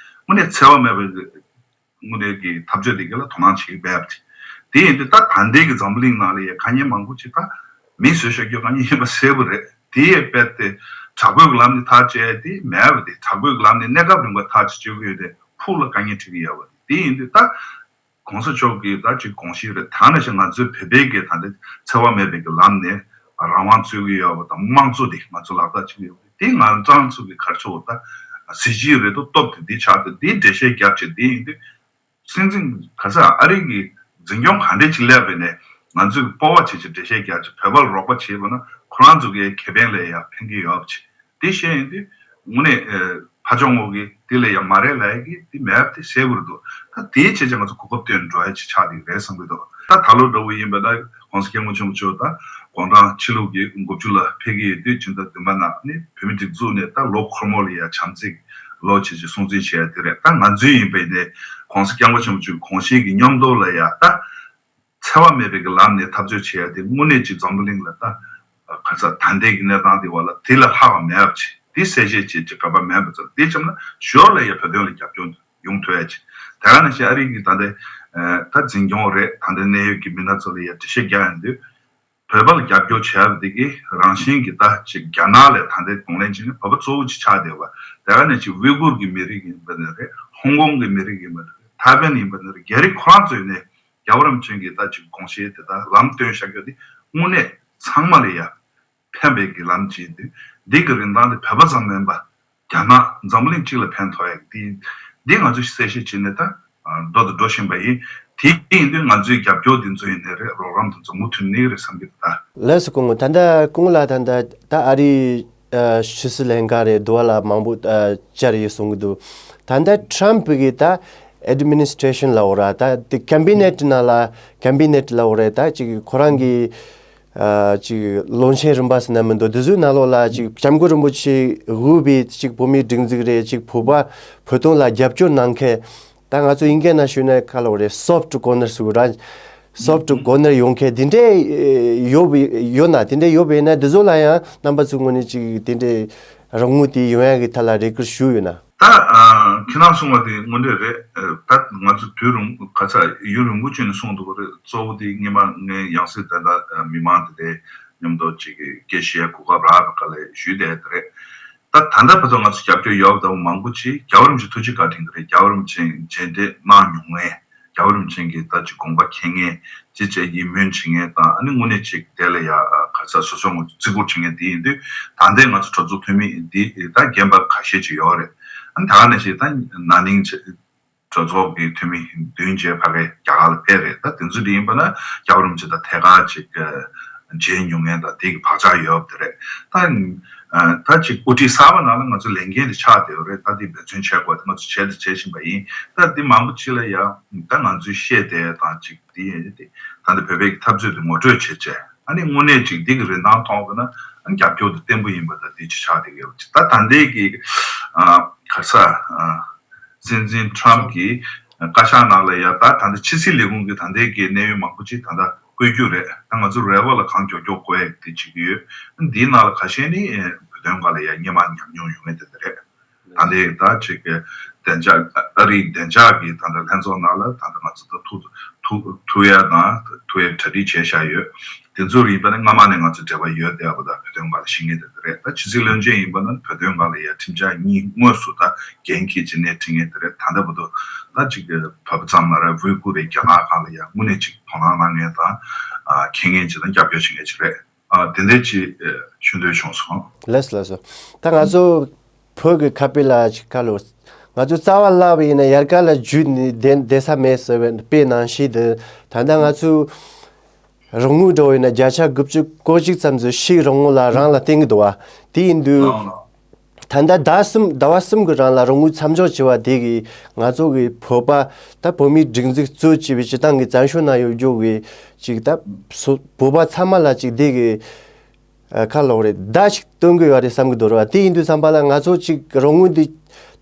དངོས་གནས་འཚེ་བ་མེད་པའི་དངོས་གནས་ཀྱི་འཐབ་རྩོད་དེ་ག་ལ་དོ་སྣང་བྱེད་ཀྱི་མེད་པ་དེ། དེ་ཡིན་དུས་ད་ད་ལྟའི་གི་འཛམ་བུ་གླིང་ནང་ལ་ཡ་དཀའ་ངལ་མང་པོ་ཅིག་ད་མི་བཟོས་བཞག་རྒྱུ་དཀའ་ངལ་ཡིན་པ་གསལ་པོ་རེད། དེ་ཡས་དཔེ་དེ་དྲག་པོའི་གི་ལམ་ནས་ཐག་བཅད་དེ་མེད་པ་དེ་དྲག་པོའི་གི་ལམ་ནས་གནས་སྐབས་རིང་པོ་ཐག་ཅིག་གཅོད་ཀྱི་ཡོད་དེ་ཕུགས་ལ་དཀའ་ངལ་འཕྲད་ཀྱི་ཡོད་པ་དེ། དེ་ཡིན་དུས་ད་༸གོང་ས་མཆོག་གི་ད་ཅིག་དགོངས་གཞི་རེད། ད་ནང་བཞིན་ང་ཚོའི་བོད་པའི་གི་ད་ལྟ་འཚེ་བ་མེད་པའི་གི་ལམ་ནས་རང་དབང་རྩོད་ཀྱི་ཡོད་པ་དང་དམངས་གཙོ་དེ་ང་ཚོ་ལག་བསྟར་བྱེད་ཀྱི་ཡོད་པ་དེ་ང་རང་ཚོ་གི་ག་རེ་ཆོག་ད་གཟི་བརྗིད་རེད་འདུག་སྟོབས་དེ་འདི་ཆགས་འདུག་འདི་འགྲེལ་བཤད་རྒྱབ་བྱས་འདི་ཡིན་དུས། སྲིད་འཛིན་ག་ས་ཨ་རི་གི་འཛིན་སྐྱོང་ག་འདྲས་ཅིག་སླེབས་པ་ཡིན་ནའི་ང་ཚོས་སྤོབས་པ་བྱེད་ཅིག་འགྲེལ་བཤད་རྒྱག་ཅིག་བོད་པ་ལ་རོགས་པ་བྱེད་པ་ན་ཁོ་རང་ཚོ་གི་ཁེ་ཕན་ལ་ཡང་ཕན་གྱི་ཡོད་པ་ཅིག་དེ་བཤད་ཡིན་དུས་དངོས་གནས་ཕ་ཕྱོགས་ངོ་གི་དེ་ལ་ཡང་མ་རེད་ལབ་ཡ་གི་དེ་མེད་པ་དེ་གསལ་པོ་རེད་འདུག་ད་དེའི་ཆེད་ཅིག་ང་ཚོ་གོ་སྐབས་བཏོན་འགྲོ་ཡ་ཅིག་ཆགས་ཀྱི་རེད་བསམ་གྱི་འདུག་ད་ད་ལོ་འདྲ་བོ་ཡིན་པ་ན་༸གོང་ས་༸སྐྱབས་མགོན་ཆེན་པོ་མཆོག་ད་དགུང་གྲངས་ཕྱི་ལོ་གི་དགུ་བཅུ་ལ་ཕེབས་ཀྱི་ཡོད་དུས་ཕྱི་ཟླ་བདུན་པ་ནང་ནི་བོད་མི་སྒྲིག་འཛུགས་ནས་ད་ལོ་འཁོར་མོ་ལ་ཡ་བྱམས་བརྩེ་གི་ལོ་བྱེད་ཅིག་སྲུང་བརྩི་བྱས་ཡ་དེ་རེད། ད་ང་ཚོའི་ཡིན་པ་ཡིན་ནའི་༸གོང་ས་༸སྐྱབས་མགོན་ཆེན་པོ་མཆོག་གི་དགོངས་བཞེད་ཀྱི་མཉམ་དུ་ལ་ཡ་ད་འཚེ་བ་མེད་པའི་གི་ལམ་ནས་འཐབ་རྩོད་བྱེད་ཡ་དེ་དངོས་གནས་ཅིག་འཛམ་བུ་གླིང་ལ་ད་ག་ས་ད་ལྟའི་གི་གནས་སྟངས་དེ་བ་ལ་དེ་ལས་ལྷག་པ་མེད་པ་ཅིག་དེ་གསལ་བཤད་བྱེད་ཅིག་ག་པ་མེད་པ་ཙམ་དེ་བྱས་ན་ཞོར་ལ་ཡ་བོད་དོན་ལ་རྒྱབ་སྐྱོར་ཡོང་ཐུབ་ཡ་ཅིག་དེ་ག་ནང་བཞིན་ཨ་རི་གི་ད་ལྟའི་ད་འཛིན་སྐྱོང་རེད། ད་ལྟའི་གནད་ཡོད་ཀྱི་མི་སྣ་ཚོ་ལ་ཡ་འགྲེལ་བཤད་རྒྱག་ཡོང་དུས། བོད་པ་ལ་རྒྱབ་སྐྱོར་བྱས་པ་དེ་གིས་རང་བཞིན་གྱིས་ད་ཅིག་རྒྱ་ནག་ལ་ད་ལྟའི་གདོང་ལེན་བྱས་ནས་བོད་པ་གཙོ་བོ་ཅིག་ཆགས་བསྡད་པ། དེ་ག་ནས་ཅིག་ཝི་གུར་གྱི་མི་རིགས་ཡིན་པ་ནི་རེད། ཧོང་ཀོང་གི་མི་རིགས་ཡིན་པ་ནི་རེད། ཐའེ་ཝན་ཡིན་པ་ནི་རེད། རྒྱ་རིགས་ཁོ་རང་ཚོས་ནས་རྒྱལ་བ་རིན་པོ་ཆེ་གི་ད་ཅིག་དགོངས་བཞེད་དེ་དག་ལམ་སྟོན་བཞག་རྒྱུ་དེ་དངོས་གནས་ཚང་མ་ལ་ཡ་ཕན་པའི་གི་ལམ་ཅིག་ཡིན་དུས་འདི་གི་རིན་ཐང་དེ་བོད་པ་ཙམ་མིན་པ། རྒྱ་ནག་འཛམ་བུ་གླིང་སྤྱི་ལ་ཕན་ཐོགས་ཡག་འདི་འདི་ང་ཚོས་གསལ་བཤད་བྱས་ནས་ད་འགྲོ་དང་འགྲོ་བཞིན་པ་ཡིན། དེ་ཡིན་དུས་ང་ཚོའི་རྒྱབ་སྐྱོར་འདི་ཚོ་ཡིན་ནའི་རེད། རོགས་རམ་དེ་ཚོ་མུ་མཐུད་ནས་རེད་བསམ་གྱི་འདུག་ད། ལགས་སོ་སྐུ་ངོ། ད་ལྟ་སྐུ་ངོ་ལགས་ད་ལྟ་ད་ཨ་རིའི་ཕྱི་སྲིད་ལྷན་ཁང་རེད་འདུག་བ་ལ་མང་པོ་བཅར་ཡོད་གསུང་གི་འདུག་ད་ལྟ་ཊམ་གི་ད་ཨེཌ་མི་ནི་སི་ཊེ་ཤན་ལབ་དགོས་རེད། ད་དེ་ཀེ་བི་ནེཊ་ནང་ལ་ཀེ་བི་ནེཊ་ལབ་དགོས་རེད། ད་ཅིག་ཁོ་རང་གི་ཨ་ཅིག་ལོ་ཆེན་རིམ་པ་ཟེར་ན་མི་འདུག་འདི་ཚོའི་ནང་ལོགས་ལ་ཅིག་༸སྐྱབས་མགོན་རིན་པོ་ཆེ་དབུས་པའི་ཅིག་བོད་མིའི་སྒྲིག་འཛུགས་རེད། ཅིག་བོད་པ་བོད་དོན་ལ་རྒྱབ་སྐྱོར་གནང་མཁན། ད་ང་ཚོ་དབྱིན་སྐད་ནང་ཞུས་ན་ག་ལབ་དགོས་རེད། སོཕ་ཊི་ཀོར་ནར་ཟེར་དགོས་རེད། སོཕ་ཊི་ཀོར་ནར་ཡོང་མཁན་དེ་འདྲས་ཡོད་པ་ཡོད་ན། དེ་འདྲས་ཡོད་པ་ཡིན་ན་འདི་ཚོ་ལ་ཡང་རྣམ་པ་ཚོའི་ངོས་ནས་ཅིག་དེ་འདྲས་རང་ངོས་དེ་ཡོང་ཡག་གི་ཐད་ལ་རེ་སྐུལ་ཞུས་ཡོད་ན། ད་ཨ་ཁྱེད་རང་གསུངས་པ་དེ་དངོས་འབྲེལ་རེད། ཨ་ད་ང་ཚོ་དུས་རིང་ག་ཚ་ཡུན་རིང་པོ་བྱས་ནས་གསུངས་འདུག་པ་རེད། གཙོ་བོ་དེ་སྔོན་མ་ངས་ཡང་སྲིད་ད་ལྟ་མི་མང་དེ་ལས་མཉམ་དུ་ཅིག་སྐད་བཤད་གོ་སྐབས་རག་པའི་སྐབས་ལ་ཞུས་བསྡད་དེ་རེད། ད་ད་ལྟ་བར་དུ་ང་ཚོ་རྒྱབ་སྐྱོར་ཡོད་པ་མང་པོ་ཅིག་རྒྱལ་བ་རིན་པོ་ཆེ་ཐུགས་རྗེ་བཀའ་དྲིན་གྱིས་རེད། རྒྱལ་བ་རིན་པོ་ཆེ་མཇལ་འཕྲད་གནང་མྱོང་མཁན། རྒྱལ་བ་རིན་པོ་ཆེ་གི་ད་ཅིག་དགོངས་པ་མཁྱེན་མཁན། ཅི་བྱས་ཡིད་སྨོན་བྱེད་མཁན་དང་། ཨ་ནི་དངོས་གནས་ཅིག་དེ་ལ་ཡ་ག་ཚ་སོ་སོ་ངོས་བརྩི་བཀུར་བྱེད་མཁན་དེ་ཡིན་དུས། ད་ལྟའི་ང་ཚོ་གྲོས་ཚོགས་འཐུས་མི་འདི་ད་རྒན་པ་ཁ་ཤས་ཅིག་ཡོད་རེད། ཨ་ནི་ད་ག་ནང་བཞིན་ད་ན་ནིང་ཆེ་གྲོས་ཚོགས་ཀྱི་འཐུས་མི་བདུན་བརྒྱད་ཕ་གི་རྒྱ་གར་ལ་ཕེབས་རེད། ད་དེ་ཚོ་འདི་ཡིན་པ་ན་རྒྱལ་བ་རིན་པོ་ཆེ་དང་ཐད་ཀར་ཅིག་མཇལ་མྱོང་མཁན་དང་དེ་གི་བག་ཆགས་ཡོད་པ་དེ་རེད། ད་ད་ཅིག་དབུ་ཁྲིད་གསར་པ་ནང་ལ་ང་ཚོ་ལས་འགན་དེ་ཆགས་བསྡད་ཡོད་རེད། ད་དེ་འབད་བརྩོན་བྱེད་དགོས་དེ་ང་ཚོ་བྱས་དང་བྱེད་བཞིན་པ་ཡིན། ད་དེ་མང་པོ་ཅིག་ལ་ཡ་ད་ང་ཚོས་བཤད་བསྡད་དང་ཅིག་དེ་ཡིན་དེ། ད་ལྟ་བོད་པའི་འཐབ་རྩོད་དེ་ངོ་སྤྲོད་བྱེད་བྱས། ཨ་ནི་དངོས་གནས་ཅིག་འདི་གི་རིན་ཐང་མཐོང་དགོས་ན་ རྒྱབ་སྐྱོར་དེ་བརྟན་པོ་ཡིན་པ་དང་དེ་ཅིག་ཆགས་བསྡད་ཀྱི་ཡོད་པ་ཅིག་ད་ད་ལྟའི་གི་ག་ས་སྲིད་འཛིན་ཊམ་གྱི་བཀའ་ཤག་ནང་ལ་ཡ་ད་ད་ལྟ་ཕྱི་སྲིད་ལས་ཁུངས་ཀྱི་ད་ལྟའི་གི་གནད་ཡོད་མང་པོ་ཅིག་ད་ལྟ་བསྐོས་རྒྱུ་རེད། ད་ང་ཚོ་རེ་བ་ལ་གང་མགྱོགས་མགྱོགས་བསྐོ་ཡ་དེ་བྱེད་ཀྱི་ཡོད། འདིའི་ནང་ལ་ཁ་ཤས་ནི་བོད་དོན་སྒང་ལ་ཡ་སྔོན་མ་ཉམས་མྱོང་ཡོད་མཁན་དེ་འདྲ་རེད། ད་ལྟའི་ད་ཅིག་གི་བདེ་འཇགས་ཨ་རིའི་བདེ་འཇགས་ཀྱི་ད་ལྟ་ལྷན་ཚོགས་ནང་ལ་ད་ལྟ་ང་ཚོ་ད་ཐུག་ཐུག་ཐུག་ཡ་དང་ཐུག་ཡ་གྲ་སྒྲིག་བྱས་བཞག་ཡོད། དེ་ཚོ་ཡིན་པ་ནི་སྔ་མ་ནས་ང་ཚོ་འབྲེལ་བ་ཡོད་བསྡད་པ་དང་བོད་དོན་སྒང་ལ་ཤེས་མཁན་དེ་འདྲ་རེད། ད་ཕྱི་སྲིད་བློན་ཆེན་ཡིན་པ་ན་བོད་དོན་སྒང་ལ་ཡ་ཁྲིམས་འཆར་གཉིས་དངོས་སུ་ད་འགན་འཁྱེར་བྱས་ནས་ཁྲིད་མཁན་དེ་རེད། ད་ལྟ་བར་དུ་ད་ཅིག་གི་བོད་པ་ཙམ་མ་རེད། ཝུའི་གུར་རེད། རྒྱ་ནག་སྒང་ལ་ཡ་དངོས་གནས་ཅིག་དོ་སྣང་གནང་མཁན་དང་ཨ་མཁྱེན་མཁན་ཅིག་དང་རྒྱབ་སྐྱོར་བྱེད་མཁན་ཅིག་རེད། ཨ་དེ་འདྲ་ཅིག་ཨ་ཞུ་འདོད་བྱུང་སོང་། ལགས་སོ་ལགས་སོ། ད་ང་ཚོ་བོད་ཀྱི་ཁ་དཔེ་ལ་ཅིག་ཁ་ལོ། ང་ཚོ་རྩ་བ་བརླག་པ་ཡིན་ན་ཡལ་ག་ལ་རྒྱུས་ནི་བསྡད་བསྡད་ས་མེད་ཟེར་བའི་དཔེ་ནང་བཞིན་དུ། ད་ལྟ་ང་ཚོ་རོགས་དངུལ་འགྲོ་བ་ཡིན་ན་བརྒྱ་ཆ་དགུ་བཅུ་གོ་གཅིག་ཙམ་ཚོ་ཕྱིའི་རོགས་དངུལ་ལ་རང་ལ་བརྟེན་གྱི་འདུག་བ། དེ་ཡིན་དུས། ལགས་ལགས། ད་ལྟ་ཟླ་གསུམ་ཟླ་བ་གསུམ་གྱི་རིང་ལ་རོགས་དངུལ་མཚམས་འཇོག་བྱས་པ་དེ་གིས་ང་ཚོ་གི་བོད་པ་ད་བོད་མིའི་སྒྲིག་འཛུགས་གཙོས་བྱས་པའི་སྤྱི་བཏང་གི་བཙན་བྱོལ་ནང་ཡོད་རྒྱུ་གི་ཅིག་ད་སོ་བོད་པ་ཚང་མ་ལ་ཅིག་དེ་གི་ཨ་ཁ་ལོག་རེད་བརྡ་ཞིག་སྟོན་གི་ཡོད་རེད་བསམ་གི་འདུག་རེད་བ། དེ་ཡིན་དུས་ཙམ་པ་ལ་ང་ཚོ་ཅིག་རོགས་དངུལ་འདི་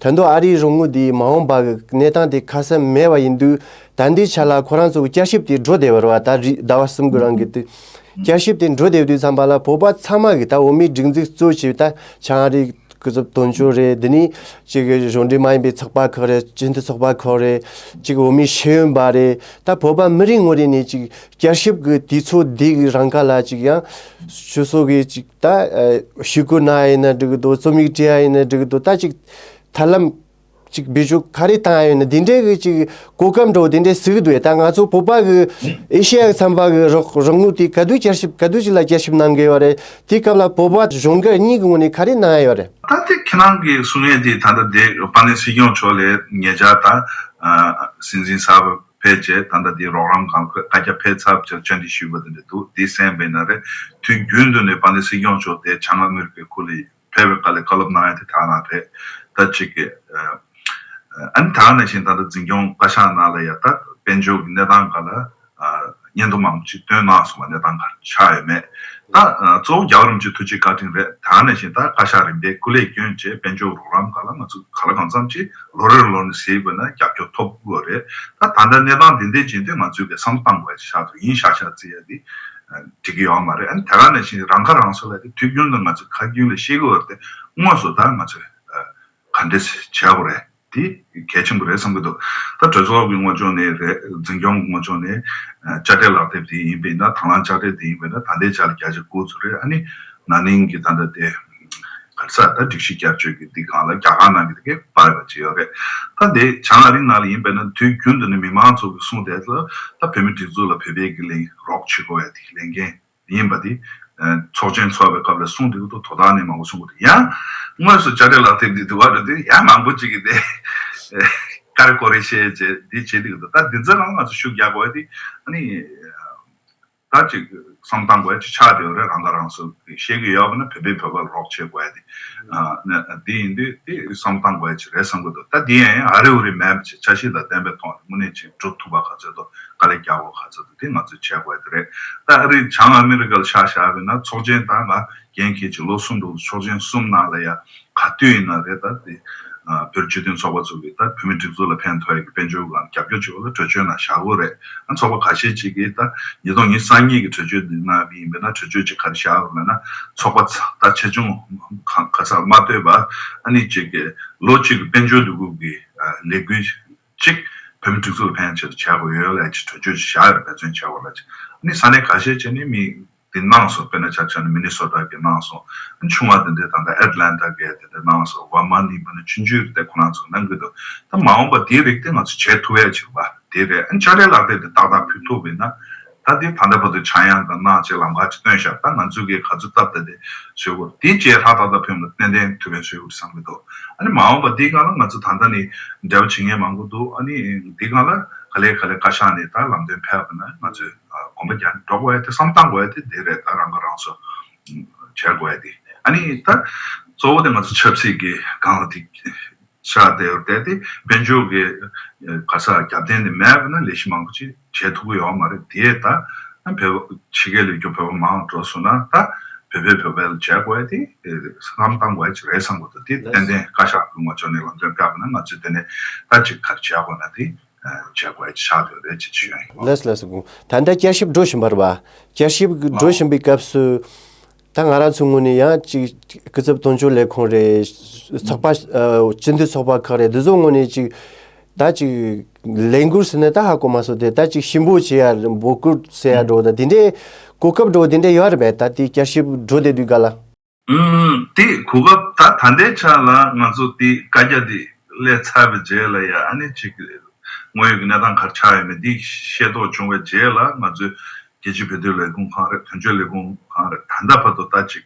ད་དུང་ཨ་རིའི་རོགས་དངུལ་འདི་མ་འོངས་པ་གི་གནས་སྟངས་དེ་ཁ་གསལ་མེད་པ་ཡིན་དུས། ད་ལྟའི་ཆ་ལ་ཁོ་རང་ཚོ་གི་བསྐྱར་ཞིབ་དེ་འགྲོ་བསྡད་པ་རེད་བ། ད་རེས་ཟླ་བ་གསུམ་གི་རིང་གི་དུས་བསྐྱར་ཞིབ་དེ་འགྲོ་བསྡད་དུས་ཙམ་པ་ལ་བོད་པ་ཚང་མ་གི་ད་འོས་མིའི་སྒྲིག་འཛུགས་གཙོས་བྱས་ད་བྱང་ཨ་རིའི་སྐུ་ཚབ་དོན་གཅོད་རེད། འདི་ནི་ཅིག་གི་གཞུང་འབྲེལ་མ་ཡིན་པའི་ཚོགས་པ་ཁག་རེད། སྤྱི་མཐུན་ཚོགས་པ་ཁག་རེད། ཅིག་འོས་མིའི་ཤེས་ཡོན་པ་རེད། ད་བོད་པ་མི་རེ་ངོ་རེ་ནས་ཅིག་བསྐྱར་ཞིབ་གི་དུས་ཚོད་འདི་གི་རིང་ག་ལ་ཅིག་ཡང་ཆུ་ཚོད་གི་ཅིག་ད་ཞུ་སྐུལ་གནང་ཡིན་ན་འགྲིག་གི་འདུག་རྩོམ་ཡིག་བྲིས་ཡ་ཡིན་ན་འགྲིག་གི་འདུག་ད་ཅིག་ཐབས་ལམ་ཅིག་བེད་སྤྱོད་ག་རེ་བཏང་ཡ་ཡོད་ན་འདི་འདྲའི་གི་ཅིག་གོ་སྐབས་འགྲོ་འདི་འདྲའི་ཟིག་འདུག་ད་ང་ཚོ་བོད་པ་གི་ཨེ་ཤེ་ཡ་ཚན་པ་གི་རོགས་རོགས་དངུལ་དེ་ག་དུས་བསྐྱར་ཞིབ་ག་དུས་ཅིག་ལ་བསྐྱར་ཞིབ་གནང་གི་ཡོད་རེད། དེ་སྐབས་ལ་བོད་པ་གཞུང་སྒེར་གཉིས་ཀྱི་ངོས་ནས་ག་རེ་གནང་ཡ་ཡོད་རེད། ད་དེ་ཁྱེད་རང་གིས་གསུང་ཡས་དེ་ད་ལྟ་དེ་དཔལ་ལྡན་སྲིད་སྐྱོང་མཆོག་ལས་ཉེ་ཆར་ད་སྲིད་འཛིན་གསར་པ་ཕེབས་རྗེས་ད་ལྟ་དེ་རོགས་རམ་ཁང་བཀའ་རྒྱ་ཕེབས་ཚར་བྱས་བཅར་འདྲི་ཞུས་པ་དེ་འདྲ་འདུག་དེ་གསན་པ་ཡིན་ན་རེད། དུས་རྒྱུན་དུ་ནས་དཔལ་ལྡན་སྲིད་སྐྱོང་མཆོག་དེ་བྱང་ཨ་མི་རི་ཀའི་ཁུལ་ལ་ཕེབས་པའི་སྐབས་ལ་བཀའ་སློབ་གནང་ཡ་དེ་དག་ན་རེད། ད་ཅིག་གི་ཨ་ནི་ད་ག་ནང་བཞིན་ད་ལྟ་འཛིན་སྐྱོང་བཀའ་ཤག་ནང་ལ་ཡ་ད་དཔལ་འབྱོར་གྱི་གནས་སྟངས་སྒང་ལ་ཨ་སྙན་ཐོ་མང་པོ་ཅིག་བཏོན་གནང་སོང་བ་གནས་སྟངས་ག་ཆགས་ཡོད་མེད། ད་ཨ་གཙོ་བོ་རྒྱལ་བ་རིན་པོ་ཆེའི་ཐུགས་རྗེ་བཀའ་དྲིན་རེད། ད་ག་ནང་བཞིན་ད་བཀའ་ཤག་རིམ་པས་སྐུ་ལས་བསྐྱོན་རྗེས་དཔལ་འབྱོར་རོགས་རམ་སྒང་ལ་ང་ཚོ་ག་ལ་གང་འཚམ་ཅིག་ལོ་རེར་ལོ་ནས་གཟིགས་པ་ན་རྒྱབ་སྐྱོར་ཐོབ་དགོས་རེད། ད་ད་ལྟ་གནས་སྟངས་འདི་འདྲས་བྱས་ཏེ་ང་ཚོས་གི་བསམ་བློ་བཏང་དགོས་ཡ་ཅིག་ཆགས་འདུག་ཡིན་ཤག་ཤག་བརྩི་ཡ་འདི་འགྲིག་གི་ཡོད་མ་རེད། ཨ་ནི་དེ་ག་ནང་བཞིན་རང་ཁ་རང་གསོ་ལ་དེ་དུས་རྒྱུན་དུ་ང་ཚོས་ཁ་རྒྱུན་ལ་བཤད་གི་ཡོད་རེད་དེ། དངོས་སུ་ད་ང་ཚོས་ག་འདྲས་བྱས་དགོས་རེད། དེ་གལ་ཆེན་པོ་རེད་བསམ་གྱི་འདུག་ད་གྲོས་ཚོགས་ཀྱི་ངོས་ཕྱོགས་ནས་རེད། འཛིན་སྐྱོང་གི་ངོས་ཕྱོགས་ནས་ཨ་དཔྱ་ཁྲལ་ལག་དེབ་དེ་ཡིན་པས་ན་དང་བླངས་དཔྱ་ཁྲལ་དེ་ཡིན་པས་ན་ད་ལྟའི་ཆ་ལ་བརྒྱ་ཆ་དགུ་ཚོད་རེད། ཨ་ནི་ན་ནིང་གི་ད་ལྟ་དེ་ག་རེ་ཟེར་ད་སྒྲིག་གཞི་བསྐྱར་བཅོས་ཀྱི་འདི་སྒང་ལ་རྒྱ་གར་ནང་གི་དེ་གའི་པར་བ་ཅིག་ཡོད་རེད། ད་དེ་བྱང་ཨ་རི་ནང་ལ་ཡིན་པས་ན་དུས་རྒྱུན་དུ་ནི་མི་མང་ཚོ་གི་གསུང་དེ་ལ་ད་བོད་མི་སྒྲིག་འཛུགས་ལ་བོད་པའི་གི་ལས་རོགས་བྱེད་དགོས་ཡ་དེ་ལས་འགན་ཡིན་པ་དེ། ཨ་ཚོགས་ཆེན་ཚོགས་པའི་སྐབས་ལ་གསུང་དེ་གི་དོ་དོ་བདག་ནས་མང་པོ་གསུང་གི་འདུག་ཡང་དངོས་སུ་དཔྱ་ཁྲལ་ལག་དེབ་འདི་འདུག་བ་འགྲོ་དུས་ཡང་མང་པོ་ཅིག་གིས་དེ་ཀ་རེ་ཀོ་རེ་བཤད་བྱས་འདི་བྱེད་དེ་གི་འདུག་ད་འདི་ཚོའི་ནང་ང་ཚོ་ཤུགས་རྒྱག་དགོས་ཡ་དེ་ཨ་ནི་ད་ཅིག་བསམ་བཏང་དགོས་ཡ་ཅིག་ཆགས་བསྡད་ཡོད་རེད། རང་ཁ་རང་གསོ་གི་བཤད་གི་ཡོད་པ་ན་བོད་པས་བོད་པར་རོགས་བྱེད་དགོས་ཡ་དེ་ཨ་ནི་འདི་ཡིན་དུས་དེ་བསམ་བཏང་དགོས་ཡ་ཅིག་རེད་བསམ་གི་འདུག་ད་འདི་ཡང་ཡང་ཨ་རི་ཨུ་རི་མེད་པ་ཅིག་འཆར་གཞི་དང་ལྡན་པའི་ཐོག་ནས་དངོས་གནས་ཅིག་སྒྲུབ་ཐུབ་པ་ག་ཚོད་འདུག་དཀའ་ལས་རྒྱག་དགོས་ག་ཚོད་འདུག་དེ་ང་ཚོས་བྱེད་དགོས་དེ་རེད། ད་ཨ་རི་བྱང་ཨ་མི་རི་ཀ་ལ་ཆ་བཞག་པ་ཡིན་ན་ཚོགས་ཆེན་ད་ང་འགན་འཁྱེར་ཅིག་ལོ་གསུམ་འགྲོ་ཚོགས་ཆེན་གསུམ་ནང་ལ་ཡ་ག་དུས་ཡིན་ན་རེད། ད་དེ་ཨ་བོད་སྤྱི་མཐུན་ཚོགས་པ་ཚོ་གིས་ད་བོད་མི་སྒྲིག་འཛུགས་ལ་ཕན་ཐོགས་ཡ་གི་དཔལ་འབྱོར་སྒང་རྒྱབ་སྐྱོར་བྱེད་དགོས་ལ་གྲོས་ཆོད་ནང་བཞག་དགོས་རེད། ཨ་ཚོགས་པ་ཁ་ཤས་ཅིག་གིས་ད་ཉིས་སྟོང་ཉི་ཤུ་རྩ་གཉིས་ཀྱི་གྲོས་ཆོད་འདི་གནང་བ་ཡིན་པས་ན་གྲོས་ཆོད་ཅིག་ག་རེ་བཞག་ཡོད་ལབ་ན་ཚོགས་པ་ཚ་ད་ཆེ་ཆུང་ག་ས་མ་ལྟོས་པར་ཨ་ནི་ཅིག་གི་ལོ་གཅིག་གི་དཔལ་འབྱོར་འདུ་འགོད་ཀྱི་ལས་འགུལ་གཅིག་བོད་མི་སྒྲིག་འཛུགས་ལ་ཕན་ཆེད་དུ་བྱ་དགོས་ཡོད་ལ་ཅིག་གྲོས་ཆོད་ཅིག་བཞག་ཡོད་རེད། འབད་བརྩོན་བྱ་དགོས་ལ་ཅིག་ཨ་ནི་ས་གནས་ཁ་ཤས་བྱས་ནས་མི་དེ་གནང་སོང་། དཔེར་ན་ཆ་བཞག་ན་མི་ནི་སོ་ཊ་གི་གནང་སོང་། ཨ་ནི་ཆུང་བ་དེ་འདྲས་ད་ལྟ་ཨེ་ཊ་ལན་ཊ་གི་དེ་འདྲས་གནང་སོང་། ཝར་མ་ནི་མ་ནི་ཆུང་ཆུང་རེད་དེ་ཁོ་རང་ཚོ་གནང་གི་འདུག་ད་མ་འོངས་པ་དེའི་རིགས་དེ་ང་ཚོ་བྱེད་ཐུབ་ཡ་ཅིག་པ་དེ་རེད། ཨ་ནི་དཔྱ་ཁྲལ་ལག་དེབ་དེ་ཏག་ཏག་ཕུལ་ཐུབ་པ་ཡིན་ན། ད་དེ་ད་ལྟ་བར་དུ་ཆག་ཡང་དང་གནང་བྱས་ལམ་ཁ་ཅིག་སྟོན་ཤག་ད་ང་ཚོས་གི་ག་ཚོད་སྟབས་བདེ་བདེ་བཟོས་དགོས་དེ་རྗེས་ལྷག་ཏག་ཏག་ཕེབས་ན་ཏན་ཏན་ཐུབ་པའི་བཟོས་དགོས་བསམ་གྱི་འདུག་ཨ་ནི་མ་འོངས་པ་འདིའི་སྒང་ལ་ང་ཚོ་ད་ལྟ་ནས་འབྲེལ་བ་བྱེད་མཁན་མང་པོ་འདུག་ཨ་ནི་འདིའི་སྒང་ལ་ག་ལེ་ག་ལེ་བཀའ་ཤག་ནས་ད་ལམ་སྟོན་ཕེབས་པ་ན་ང་ཚོས་ཨ་དགོངས་པ་རྒྱག་ནས་འགྲོ་དགོས་ཡ་དེ་བསམ་བཏང་དགོས་ཡ་དེ་འདི་རེད། ད་རང་ཁ་རང་གསོ་བྱེད་དགོས་ཡ་དེ་ཨ་ནི་ད་གཙོ་བོ་དེ་ང་ཚོ་ཆབ་སྲིད་ཀྱི་སྒང་ལ་དེ། ཤ་དེ་བལྟས་ཏེ་དཔལ་འབྱོར་གྱི་ག་ས་རྒྱབ་རྟེན་དེ་མེད་པ་ན་ལས་གཞི་མང་པོ་ཅིག་བྱེད་ཐུབ་ཀྱི་ཡོད་མ་རེད། དེ་ད་བོད་ཕྱི་རྒྱལ་ལ་སྐྱོ་བོད་པ་མང་འགྲོ་སོང་ན་ད་ བོད་པས་བོད་པ་ལ་བྱས་དགོས་ཡ་དེ་བསམ་བཏང་དགོས་ཡ་ཅིག་རེད་བསམ་གི་འདུག་དེ་ཏན་ཏན་བཀའ་ཤག་ལུང་པ་ཅོ་ནས་ལམ་སྟོན་བཀའ་བ་ན་ང་ཚོས་དེ་ནས་ད་ཅིག་ག་རེ་བྱས་དགོས་ན་དེ་བྱས་དགོས་ཡ་ཅིག་ཆགས་བསྡད་རེད་ཅེས་ཞུ་ཡ་ཡིན། ལགས་ལགས་སོ། ད་ལྟ་བསྐྱར་ཞིབ་འགྲོ་བཞིན་པ་རེད་པ། བསྐྱར་ཞིབ་འགྲོ་བཞིན་པའི་སྐབས་སུ། ད་ང་རང་ཚོའི་ངོས་ནས་ཡང་ཅིག་སྐུ་ཚབ་དོན་གཅོད་ལས་ཁུངས་རེད། ཚོགས་པ། སྤྱི་འཐུས་ཚོགས་པ་ཁག་རེད། འདི་ཚོའི་ངོས་ནས་ཅིག་ད་ཅིག་ལས་འགུལ་ཟེར་ན་ད་ཧ་གོ་མ་སོང་སྟེ། ད་ཅིག་ཞིབ་འཇུག་བྱེད་ཡ་འབོད་སྐུལ་ཟེར་ཡ་འགྲོ་ད་དེ་འདྲའི་གོ་སྐབས་འགྲོ་དེ་འདྲ་ཡོད་རེད་པས། ད་དེ་བསྐྱར་ཞིབ་འགྲོ་བསྡད་དུས་ག་ལ། ཨུམ། དེ་གོ་སྐབས་ད་ད་ལྟའི་ཆ་ལ་ང་ཚོ་དེ་བཀའ་རྒྱ་དེ་སླེབས་ཚར་བའི་རྗེས་ལ་ཡ་ཨ་ནི་ཅིག་དངོས་ཡོད་ཀྱི་གནས་སྟངས་ག་རེ་ཆགས་ཡོད་མེད་དེ་ཤེས་རྟོགས་བྱུང་བའི་རྗེས་ལ་ང་ཚོས་རྒྱལ་སྤྱིའི་བོད་དོན་ལས་ཁུངས་ཁང་རེད། དོན་གཅོད་ལས་ཁུངས་ཁང་རེད། ད་ལྟ་བར་དུ་ད་ཅིག་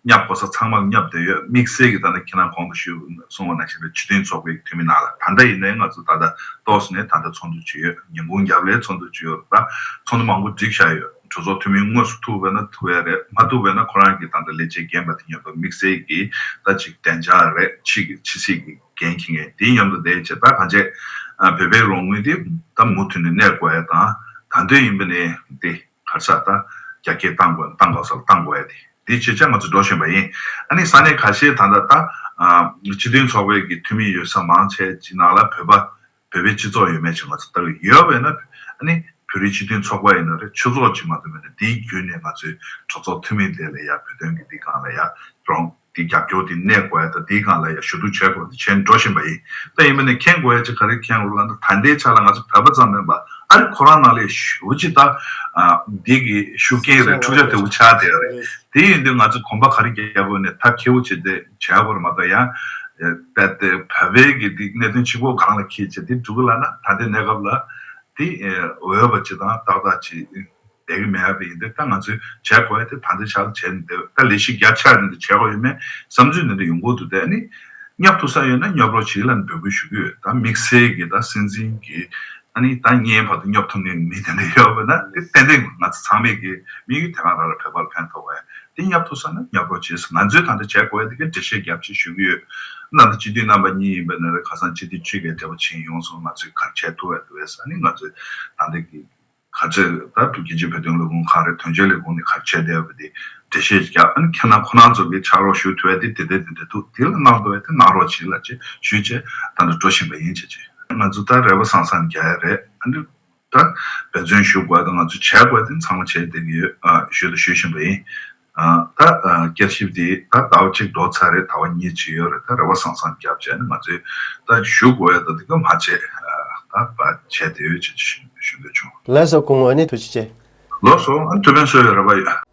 བསྙབ་དགོས་ས་ཚང་མ་བསྙབས་བསྡད་ཡོད། དམིགས་བསལ་གྱི་ད་ལྟ་ཁྱེད་རང་གོང་དུ་ཞུས་གསུངས་པ་ནང་བཞིན་རེད། སྤྱི་མཐུན་ཚོགས་པའི་འཐུས་མི་ནང་ལ་ད་ལྟ་ཡིན་ནའི་ང་ཚོ་ད་ལྟ་ཏོག་ཙམ་ནས་ད་ལྟ་ཚོགས་འདུ་བྱས་ཡོད། ཉིན་གུང་རྒྱབ་ལ་ཚོགས་འདུ་བྱས་ཡོད། ད་ཚོགས་འདུ་མང་པོ་བསྒྲིགས་བཞག་ཡོད། གྲོས་ཚོགས་འཐུས་མི་དངོས་སུ་ཐུག་པ་ན་ཐུག་ཡ་རེད། མ་ཐུག་པ་ན་ཁོ་རང་གི་ད་ལྟ་ལས་བྱེད་རྒན་པ་དེ་མཉམ་དུ་དམིགས་བསལ་གྱི་ད་ཅིག་བདེ་འཇགས་རེད། ཕྱི་གི་ཕྱི་སྲིད་ཀྱི་འགན་འཁྱེར་མཁན་དེ་མཉམ་དུ་བསྡད་བྱས་ད་གང་བྱས་བོད་པའི་ལོ་ངོ་དེ་ད་མུ་མཐུད་ནས་གནས་དགོས་ཡ་དང་། ད་འདོད་ཡིན་པ་ནས་དེ་ག་རེ་ཟེར་ད་རྒྱ་སྐྱེད་བཏང་དགོས་བཏང་དགོས་སར་བཏང་དགོས་ཡ་དེ་དེ་བྱས་བྱས་ང་ཚོ་འགྲོ་བཞིན་པ་ཡིན། ཨ་ནི་ས་གནས་ཁ་ཤས་ད་ལྟ་ད་སྤྱི་མཐུན་ཚོགས་པའི་གི་འཐུས་མི་ཡོད་ས་མང་ཆེ་ཅིག་ནང་ལ་བོད་པ། བོད་པའི་སྤྱི་ཚོགས་ཡོད་མེད་ཅིག་ང་ཚོ་ལྟ་གི་ཡོད་པས་ན། ཨ་ནི་བོད་རིགས་སྤྱི་མཐུན་ཚོགས་པ་ཡིན་ན་རེད། ཆོས་ཚོགས་ཅིག་མ་གཏོགས་མེད་ན་དེའི་བརྒྱུད་ནས་ང་ཚོའི་གྲོས་ཚོགས་འཐུས་མི་དེ་ལ་ཡ་བོད་དོན་གྱི་འདི་སྒང་ལ་ཡ་རོང་དེ་རྒྱབ་སྐྱོར་དེ་གནས་དགོས་ཡ་དང་། དེའི་སྒང་ལ་ཡ་ཞུ་གཏུག་བྱེད་དགོས་དེ་བྱས་འགྲོ་བཞིན་པ་ཡིན། ད་ཡིན་པ་ནས་མཁྱེན་དགོས་ཡ་ཅིག་ག་རེ་མཁྱེན་དགོས་ལབ་ན། ད་ལྟའི་ཆ་ལ་ང་ཚོ་བོད་པ་ཙམ་མིན་པ་ཨ་རི་ཁོ་རང་ནང་ལ་ཞེ་པོ་ཅིག་ད་འདི་གི་ཤུགས་རྐྱེན་རེད། འཁྲུག་ཆ་དེ་བོ་ཆགས་བསྡད་ཡོད་རེད། དེ་ཡིན་དུས་ང་ཚོ་གོམ་པ་ག་རེ་རྒྱབ་དགོས་ནས་ཐབས་མཁས་པོ་བྱས་ཏེ་བྱས་དགོས་རེད་མ་གཏོགས་ཡང་། རྦད་དེ་བོད་པའི་གི་འདི་གནད་དོན་གཅིག་པོ་སྒང་ལ་འཁྱེར་བྱས་དེ་འགྲོ་གི་ལབ་ན་ད་ལྟའི་གནས་སྐབས་ལ་དེ་འོས་པ་ཅིག་དང་ཏག་ཏག་ཅིག་བསྡད་གི་མེད་པ་ཡིན་དུས། ད་ང་ཚོས་བྱས་དགོས་ཡ་དེ་ད་ལྟའི་ཆར་བྱས་ནས་བསྡད། ད་ལས་གཞི་རྒྱ་ཆེ་བ་འདི་འདྲ་བྱས་དགོས་ཡོད་མེད་བསམ་ཚུལ་འདི་འདྲ་ཡོང་གི་འདུག་དེ་ནི་སྙོབ་ཐུབ་ས་ཡོད་ན་སྙོབ་རོགས་བྱེད་ལབ་ནས་འབོད་སྐུལ་ཞུ་གི་ཡོད། ད་དམིགས་བསལ་གྱི་ད་སྲིད་འཛིན་གྱི་ཨ་ནི་ད་བརྙན་བར་དུ་སྙོབ་ཐུབ་མཁན་མི་དེ་འདྲ་ཡོད་པ་ན་དེ་ཏན་ཏན་ང་ཚོ་ཚང་མས་ཀྱི་དམིགས་ཡུལ་དེ་ག་རང་ལ་བོད་པ་ལ་ཕན་ཐོགས་པ་དེ་སྙོབ་ཐུབ་ས་ན་སྙོབ་རོགས་བྱེད། ང་ཚོས་ད་ལྟ་བྱས་དགོས་ཡ་དེ་གའི་འགྲེལ་བཤད་རྒྱབ་ཅེས་ཞུ་གི་ཡོད། ད་ལྟ་སྤྱི་འཐུས་རྣམ་པ་གཉིས་ཡིན་པ་ན་རེད། ཁ་སང་སྤྱི་འཐུས་གཅིག་གིས་འབྲེལ་བ་བྱས་ཡོང་སོང་། ང་ཚོས་ག་རེ་བྱས་ཐུབ་ཡ་འདུག་ཟེར། ཨ་ནི་ང་ཚོས་ད་ལྟ་གི་ག་ཚོད་ད་རྒྱལ་སྤྱིའི་བོད་དོན་ལས་ཁུངས་ཁག་རེད། དོན་གཅོད་ལས་ཁུངས་ནས་ག་རེ་བྱས་བསྡད་ཡོད་པ་དེ་འགྲེལ་བཤད་རྒྱབ། ཨ་ནི་ཁྱེད་རང་ཁོ་རང་ཚོ་གིས་ཕྱག་རོགས་ཞུ་ཐུབ་ཡ་དེ་དེ་འདྲ་དེ་འདྲ་འདུག་དེ་ལ་གནང་ཐུབ་ཡ་དེ་གནང་རོགས་བྱེད་ལབ་ཅེས་ཞུས་བྱས་ད་ལྟ་འགྲོ་བཞིན་པ་ཡིན་བྱས་བྱས། ང་ཚོ་ད་རེ་བ་བཟང་བཟང་རྒྱག་ཡ་རེད། ཨ་ནི། ད་འབད་བརྩོན་ཞུ་དགོས་དང་ང་ཚོ་བྱས་དགོས་དེ་ཚང་མ་བྱས་བསྡད་ཀྱི་ཡོད། ཨ་ཞུ་དང་ཞུ་བཞིན་པ་ཡིན། ཨ་ད་ཨ་བསྐྱར་ཞིབ་དེ་ད་ཟླ་བ་གཅིག་འགྲོ་ཚར་རེད། ཟླ་བ་གཉིས་བྱས་ཡོད་རེད། ད་རེ་བ་བཟང་བཟང་བརྒྱབ་བྱས་ནས་ང་ཚོས་ད་ཞུ་དགོས་ཡ་ད་དེ་ག་མ་བྱས་ཨ་ད་བ་བྱས་བསྡད་ཡོད་ཅེས་ཞུ་ཞུ་འདོད་བྱུང་། ལགས་སོ། སྐུ་ངོ་ཨ་ནི་ཐུགས་རྗེ་ཆེ། ལགས་སོ། ཨ་ཐུགས་ཕན་གསོས་ཡོད་རེད་པ་ཡོད།